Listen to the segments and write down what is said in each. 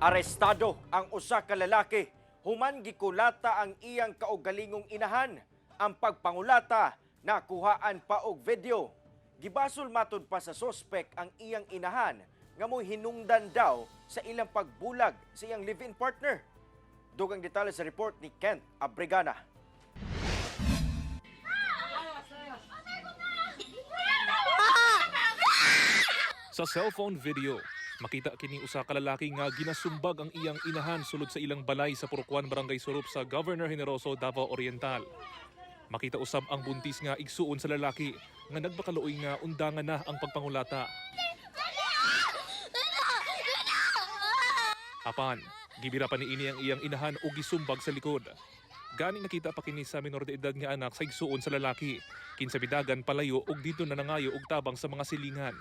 Arestado ang usa ka lalaki human gikulata ang iyang kaugalingong inahan. Ang pagpangulata nakuhaan pa og video. Gibasol matud pa sa sospek ang iyang inahan nga mo'y hinungdan daw sa ilang pagbulag sa iyang live-in partner. Dugang detalye sa report ni Kent Abrigana. Sa cellphone video, makita kini usa ka lalaki nga ginasumbag ang iyang inahan sulod sa ilang balay sa Purok 1, Barangay Surup sa Governor Generoso, Davao Oriental. Makita usab ang buntis nga igsuon sa lalaki nga nagpakaluoy nga undangan na ang pagpangulata. Apan, gibira pa niini ang iyang inahan og gisumbag sa likod. Gani nakita pa kini sa minor de edad nga anak sa igsuon sa lalaki. Kinsa bidagan palayo og didto na nangayo og tabang sa mga silingan.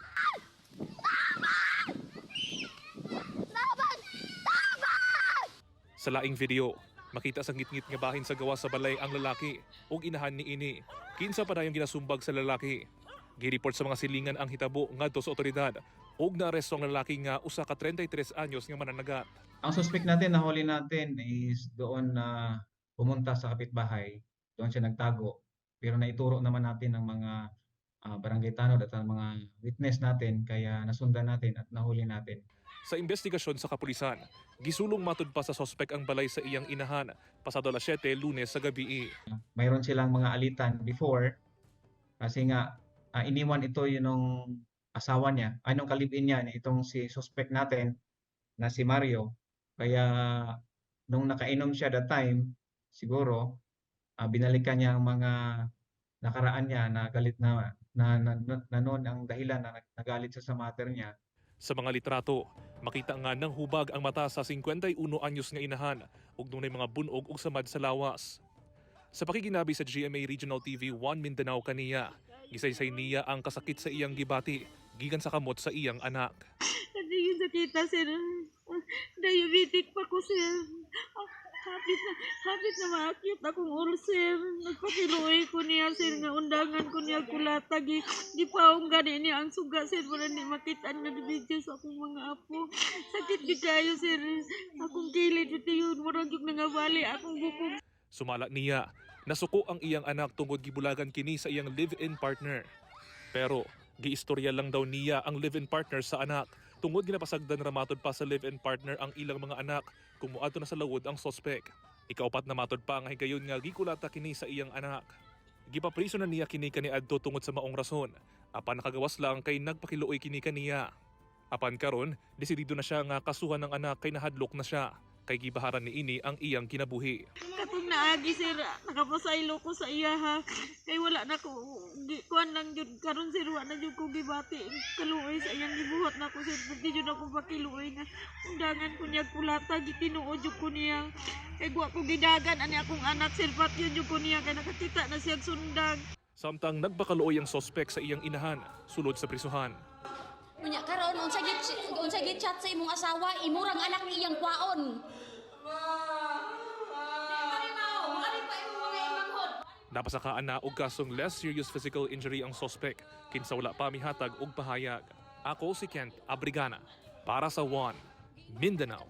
Sa laing video, makita sa ngitngit nga bahin sa gawas sa balay ang lalaki ug inahan niini. Kinsa pa dayong ginasumbag sa lalaki. Gireport sa mga silingan ang hitabo ngadto sa otoridad ug naaresto ang lalaki nga usa ka 33 anyos nga mananagat. Ang suspect natin, nahuli natin is doon na pumunta sa kapitbahay, doon siya nagtago. Pero naituro naman natin ang mga barangay tanod at ang mga witness natin, kaya nasundan natin at nahuli natin. Sa investigasyon sa kapulisan, gisulong matud pa sa sospek ang balay sa iyang inahan pasado alas 7 Lunes sa gabi. Mayroon silang mga alitan before kasi nga iniwan ito yun ng asawa niya, anong kalibin niya, itong si suspect natin na si Mario. Kaya nung nakainom siya that time, siguro binalikan niya ang mga nakaraan niya na galit na na, na, na, na noon ang dahilan na nagalit siya sa mother niya. Sa mga litrato, makita nga nang hubag ang mata sa 51 anyos nga inahan ug dunay mga bunog ug samad sa lawas. Sa pakiginabi sa GMA Regional TV 1 Mindanao kaniya, gisaysay niya ang kasakit sa iyang gibati gikan sa kamot sa iyang anak. Hindi yun sakita, sir. Diabetic pa ko, sir. Hapit na maakit akong ulcer. Nagpakiluoy ko niya, sir, nga undangan ko niya kulata. Gipaong gani niya ang suga, sir. Wala ni makitaan nga video sa akong mga apo. Sakit di kayo, sir. Akong kilid, ito yun. Murag yung nangabali. Akong bukog. Sumala niya, nasuko ang iyang anak tungod gibulagan kini sa iyang live-in partner. Pero giistorya lang daw niya ang live-in partner sa anak tungod ginapasagdan ra matod pa sa live-in partner ang ilang mga anak kung moadto na sa lawod ang sospek. Ikaupat na matod pa nga higayon nga gikulata kini sa iyang anak. Gipapriso na niya kini kaniadto tungod sa maong rason. Apan nakagawas lang kay nagpakiluoy kini kaniya. Apan karon, desidido na siya nga kasuhan ng anak kay nahadlok na siya kay gibaharan niini ang iyang kinabuhi. Katong naagi, sir, nakapasaylo ko sa iya ha. Kay wala na ko, kuan lang jud karon, sir, wala na jud ko gibati. Kaluoy sa iyang gibuhat na ko, sir, di jud ako pakiluoy na. Undangan ko niya kulata, gitinuod jud ko niya. Kay wa ko gidagan ani akong anak, sir, patyon jud ko niya kay nakakita na siya sundag. Samtang nagpakaluoy ang sospek sa iyang inahan sulod sa prisuhan. Unya karon unsa gid chat sa imong asawa, imurang anak iyang kwaon. Napasakaan na og kasong less serious physical injury ang sospek kinsa wala pa mihatag og pahayag. Ako si Kent Abrigana para sa One Mindanao.